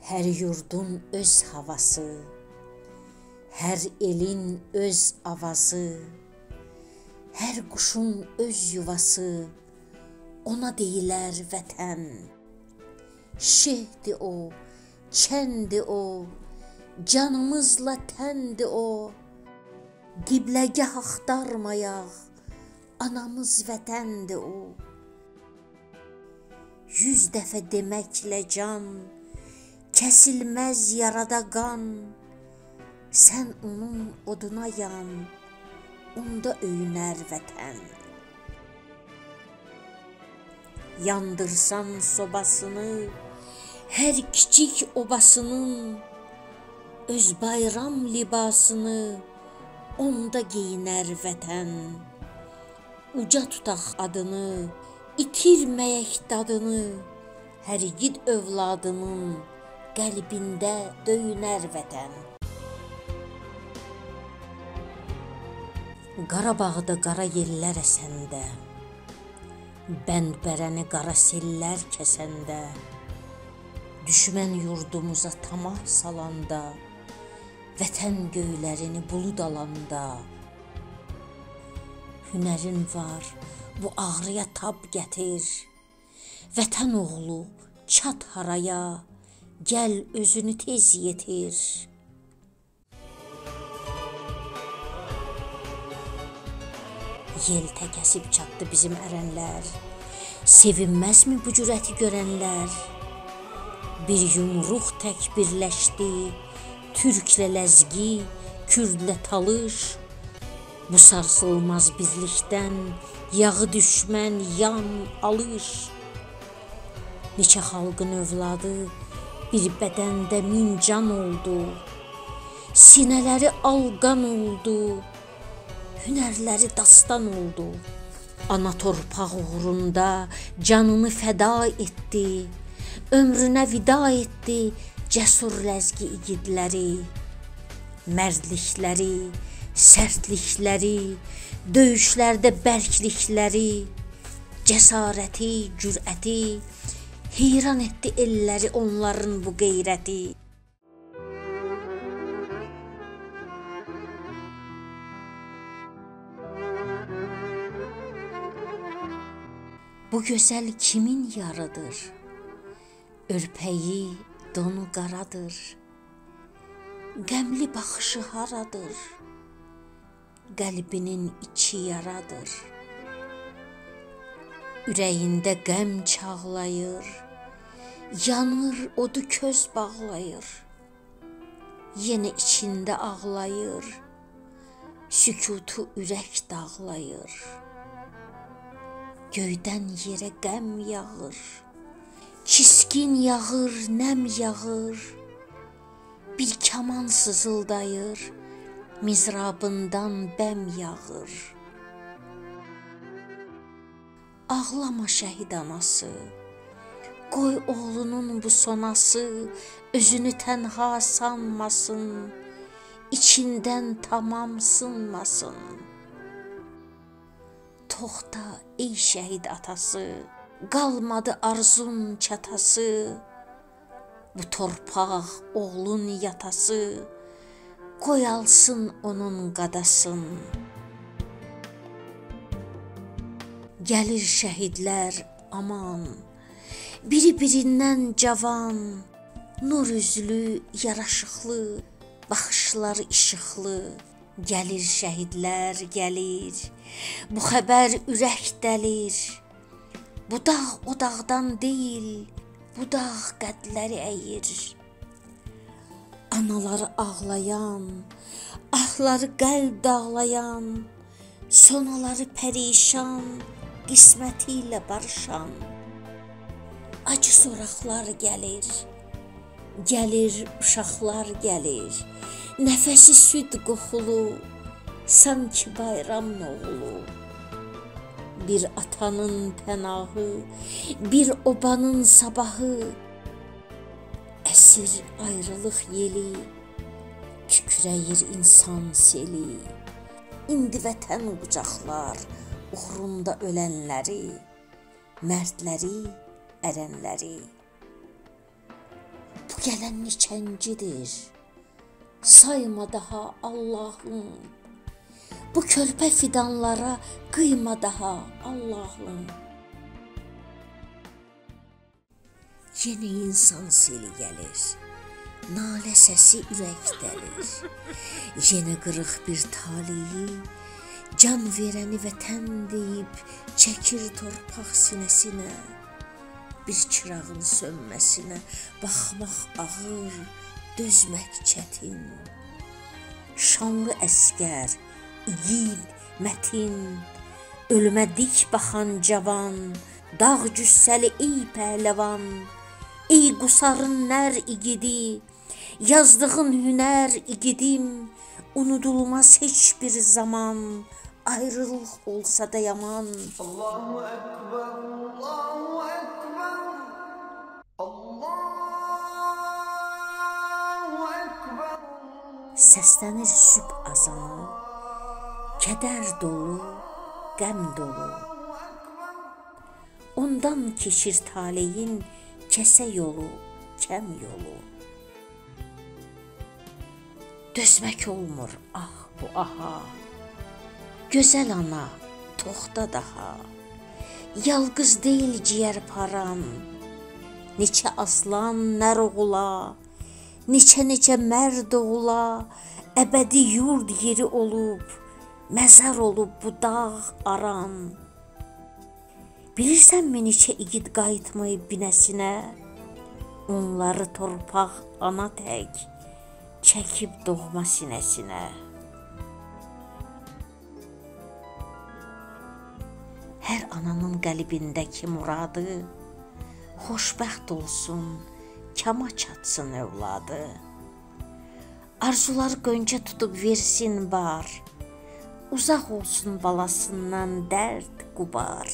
Hər yurdun öz havası, hər elin öz avazı, hər quşun öz yuvası, ona deyilər vətən. Şehdir o, çəndir o, canımızla təndir o. Qibləgah axtarmayaq, anamız vətəndir o. 100 dəfə deməklə can, kəsilməz yarada qan. Sən onun oduna yan, onda öyünər vətən. Yandırsan sobasını, hər kiçik obasının, öz bayram libasını onda geyinər vətən. Uca tutaq adını, itirməyək dadını, hər igid övladının qəlbində döyünər vətən. Qarabağda qara yellər əsəndə, bəndbərəni qara sellər kəsəndə, düşmən yurdumuza tamah salanda, vətən göylərini bulud alanda, hünərin var, bu ağrıya tab gətir. Vətən oğlu, çat haraya, gəl özünü tez yetir. Yel təkəsib çatdı bizim ərənlər, sevinməzmi bu cürəti görənlər? Bir yumruq tək birləşdi, türklə ləzgi, kürdlə talış. Bu sarsılmaz birlikdən yağı düşmən yan alış. Neçə xalqın övladı bir bədəndə min can oldu, sinələri alqan oldu, hünərləri dastan oldu. Ana torpaq uğrunda canını fəda etdi, ömrünə vida etdi cəsur ləzgi igidləri. Mərdlikləri, sərtlikləri, döyüşlərdə bərklikləri, cəsarəti, cürəti, heyran etdi elləri onların bu qeyrəti. Bu gözəl kimin yarıdır? Örpəyi, donu qaradır. Qəmli baxışı haradır? Qəlbinin içi yaradır. Ürəyində qəm çağlayır, yanır, odu köz bağlayır. Yenə içində ağlayır, sükutu ürək dağlayır. Göydən yerə qəm yağır, çiskin yağır, nəm yağır. Bir kaman sızıldayır, mizrabından bəm yağır. Ağlama şəhid anası, qoy oğlunun bu sonası özünü tənha sanmasın, içindən tamam sınmasın. Toxta ey şəhid atası, qalmadı arzun çatası. Bu torpaq oğlun yatası, qoy alsın onun qadasın. Gəlir şəhidlər aman, biri-birindən cavan, nur üzlü, yaraşıqlı, baxışları işıqlı. Gəlir şəhidlər, gəlir, bu xəbər ürək dəlir. Bu dağ o dağdan deyil, bu dağ qədləri əyir. Anaları ağlayan, ahları qəlb dağlayan, sonaları pərişan, qisməti ilə barışan. Acı soraqlar gəlir, gəlir uşaqlar gəlir, nəfəsi süd qoxulu, sanki bayram oğlu. Bir atanın pənahı, bir obanın sabahı, əsir ayrılıq yeli, kükrəyir insan seli. İndi vətən qucaqlar uğrunda ölənləri, mərdləri, ərənləri. Bu gələn neçəncidir, sayma daha Allahım. Bu körpə fidanlara qıyma daha Allahım. Yenə insan seli gəlir, nalə səsi ürək dəlir. Yenə qırıq bir taleyi, can verəni vətən deyib, çəkir torpaq sinəsinə. Bir çırağın sönməsinə baxmaq ağır, dözmək çətin. Şanlı əskər, igid, mətin, ölümə dik baxan cavan, dağ cüssəli ey pəhləvan, ey Qusarın nər igidi, yazdığın hünər igidim, unudulmaz heç bir zaman, ayrılıq olsa da yaman. Allahu Ekber, Allahu Ekber, Allahu Ekber. Səslənir sübh azanı, kədər dolu, qəm dolu. Ondan keçir taleyin kəsə yolu, kəm yolu. Dözmək olmur ah bu aha. Gözəl ana, toxta daha. Yalqız deyil ciyər param. Neçə aslan nər oğula, neçə-neçə mərd oğula, əbədi yurd yeri olub, məzar olub bu dağ aran. Bilirsənmi neçə igid qayıtmayıb binəsinə? Onları torpaq ana tək çəkib doğma sinəsinə. Hər ananın qəlbindəki muradı, xoşbəxt olsun, kama çatsın övladı. Arzuları göncə tutub versin bar, uzaq olsun balasından dərd qubar.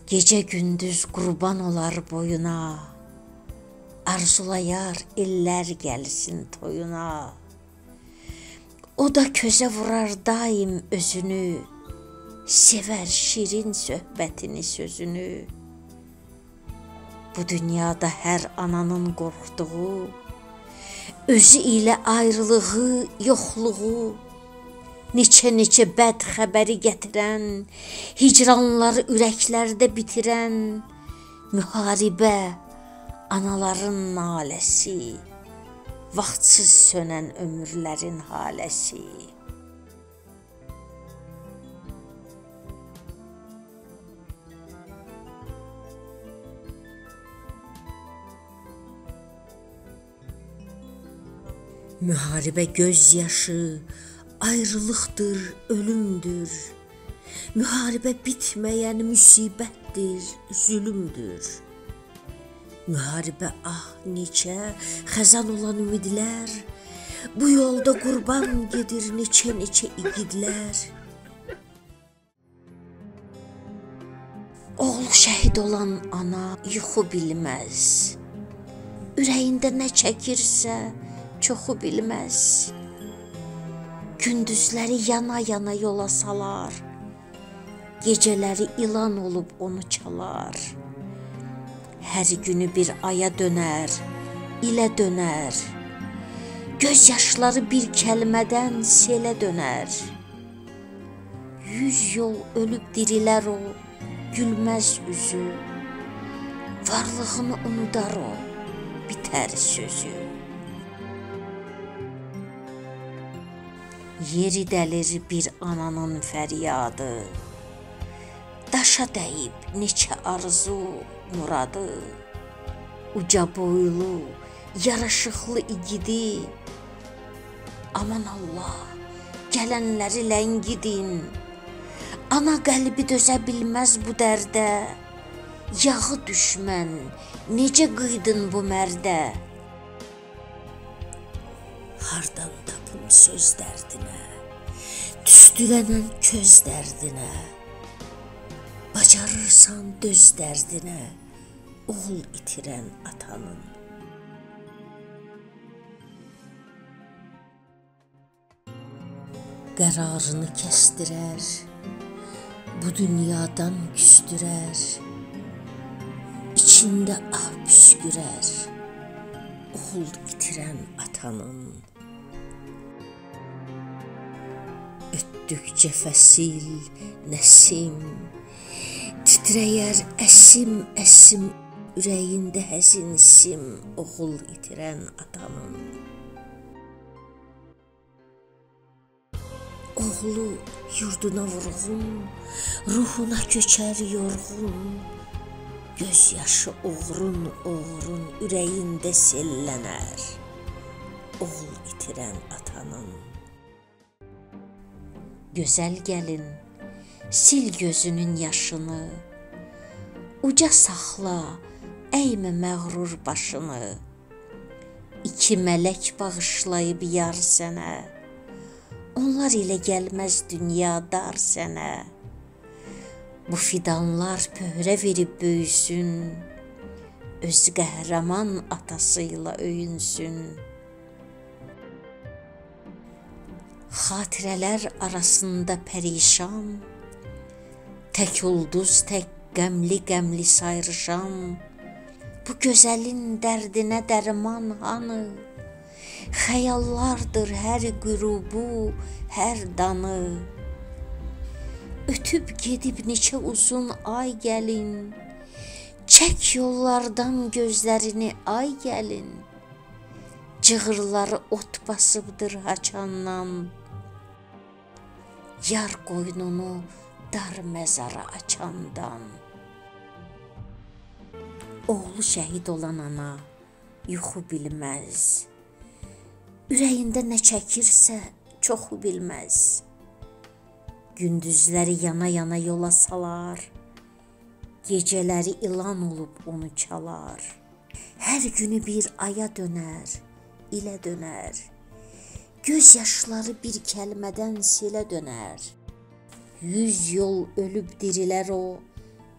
Gecə gündüz qurban olar boyuna, arzulayar illər gəlsin toyuna. O da közə vurar daim özünü, sevər şirin söhbətini, sözünü. Bu dünyada hər ananın qorxduğu, özü ilə ayrılığı, yoxluğu, neçə-neçə bəd xəbəri gətirən, hicranları ürəklərdə bitirən, müharibə, anaların naləsi, vaxtsız sönən ömürlərin haləsi. Müharibə göz yaşı, ayrılıqdır, ölümdür. Müharibə bitməyən müsibətdir, zülümdür. Müharibə ah neçə xəzan olan ümidlər, bu yolda qurban gedir neçə-neçə igidlər. Oğlu şəhid olan ana yuxu bilməz, ürəyində nə çəkirsə çoxu bilməz. Gündüzləri yana-yana yola salar, gecələri ilan olub onu çalar. Hər günü bir aya dönər, ilə dönər, göz yaşları bir kəlmədən selə dönər. 100 yol ölüb dirilər o, gülməz üzü, varlığını unudar o, bitər sözü. Yeri dəlir bir ananın fəryadı, daşa dəyib neçə arzu muradı. Uca boylu, yaraşıqlı igidi, aman Allah, gələnləri ləngidin. Ana qəlbi dözə bilməz bu dərdə, yağı düşmən, necə qıydın bu mərdə? Hardan tapım söz dərdinə, tüstülənən köz dərdinə, bacarırsan döz dərdinə, oğul itirən atanın. Qərarını kəstirər, bu dünyadan küstürər, içində ah püskürər, Oğul itirən atanın. Ötdükcə fəsil, nəsim, titrəyər əsim əsim, ürəyində həzinsim, oğul itirən atanın. Oğlu yurduna vurğun, ruhuna köçər yorğun, göz yaşı oğrun oğrun ürəyində sellənər, oğul itirən atanın. Gözəl gəlin, sil gözünün yaşını, uca saxla, əymə məğrur başını. İki mələk bağışlayıb yar sənə, onlar ilə gəlməz dünya dar sənə. Bu fidanlar pöhrə verib böyüsün, öz qəhrəman atasıyla öyünsün. Xatirələr arasında pərişan, tək ulduz tək qəmli-qəmli sayrışan, bu gözəlin dərdinə dərman hanı? Xəyallardır hər qürubu, hər danı. Ötüb gedib neçə uzun ay gəlin, çək yollardan gözlərini ay gəlin. Cığırları ot basıbdır haçandan, yar qoynunu dar məzara açandan. Oğlu şəhid olan ana yuxu bilməz, ürəyində nə çəkirsə çoxu bilməz. Gündüzləri yana-yana yola salar, gecələri ilan olub onu çalar. Hər günü bir aya dönər, ilə dönər, göz yaşları bir kəlmədən selə dönər. 100 yol ölüb dirilər o,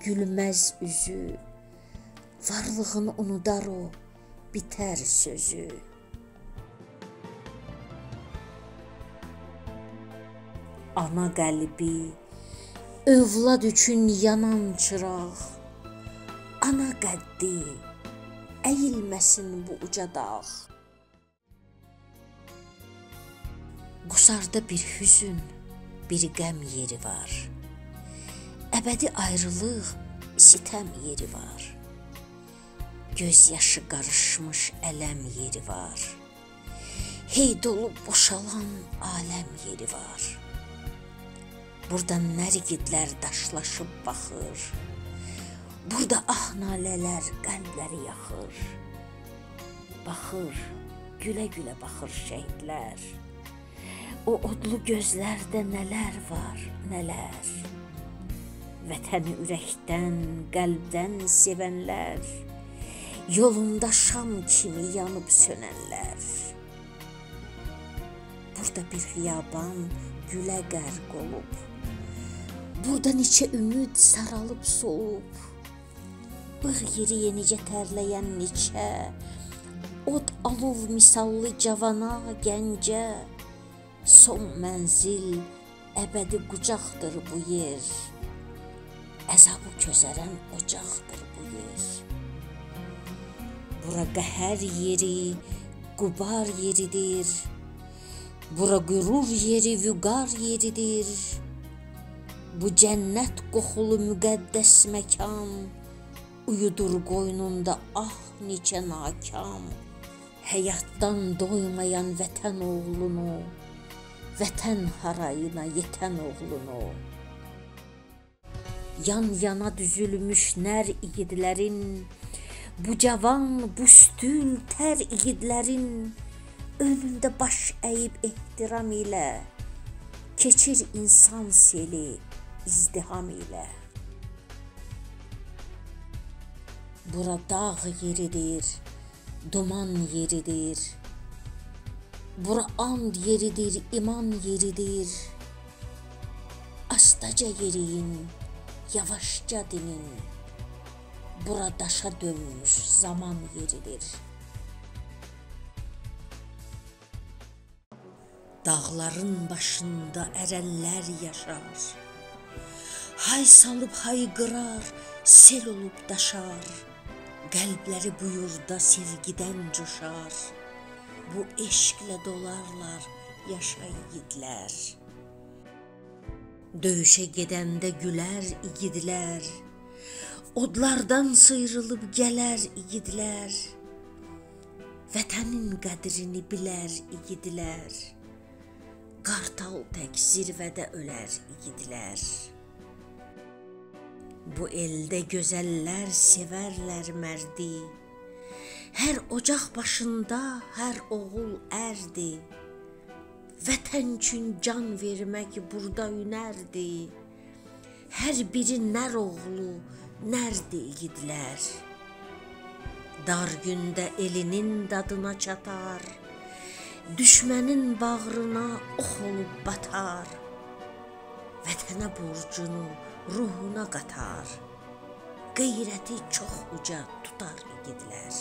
gülməz üzü, varlığını unudar o, bitər sözü. Ana qəlbi, övlad üçün yanan çıraq, ana qəddi, əyilməsin bu uca dağ. Qusarda bir hüzün, bir qəm yeri var, əbədi ayrılıq, sitəm yeri var. Göz yaşı qarışmış ələm yeri var, hey dolub boşalan aləm yeri var. Burada nərgidlər daşlaşıb baxır, burada ah nalələr qəlbləri yaxır. Baxır, gülə-gülə baxır şəhidlər, o odlu gözlərdə nələr var, nələr. Vətəni ürəkdən, qəlbdən sevənlər, yolunda şam kimi yanıb sönənlər. Burada bir xiyaban gülə qərq olub, burada neçə ümid saralıb solub, bığ yeri yenicə tərləyən neçə, od alov misallı cavana, gəncə, son mənzil əbədi qucaqdır bu yer, əzabı közərən ocaqdır bu yer. Bura qəhər yeri, qubar yeridir, bura qürur yeri, vüqar yeridir. Bu cənnət qoxulu müqəddəs məkan, uyudur qoynunda ah neçə nakam. Həyatdan doymayan vətən oğlunu, vətən harayına yetən oğlunu. Yan yana düzülmüş nər igidlərin, bu cavan, bu stül tər igidlərin önündə baş əyib ehtiram ilə, keçir insan seli izdiham ilə. Bura dağ yeridir, duman yeridir, bura and yeridir, iman yeridir. Astaca yeriyin, yavaşca dinin, bura daşa dönmüş zaman yeridir. Dağların başında ərənlər yaşar, hay salıb hayqırar, sel olub daşar. Qəlbləri bu yurda sevgidən coşar. Bu eşqlə dolarlar yaşa igidlər. Döyüşə gedəndə gülər igidlər. Odlardan sıyrılıb gələr igidlər. Vətənin qədrini bilər igidlər. Qartal tək zirvədə ölər igidlər. Bu eldə gözəllər sevərlər mərdi. Hər ocaq başında hər oğul ərdi. Vətən üçün can vermək burada hünərdi. Hər biri nər oğlu, nərdi igidlər. Dar gündə elinin dadına çatar. Düşmənin bağrına ox olub batar. Vətənə borcunu ruhuna qatar. Qeyrəti çox uca tutar igidlər.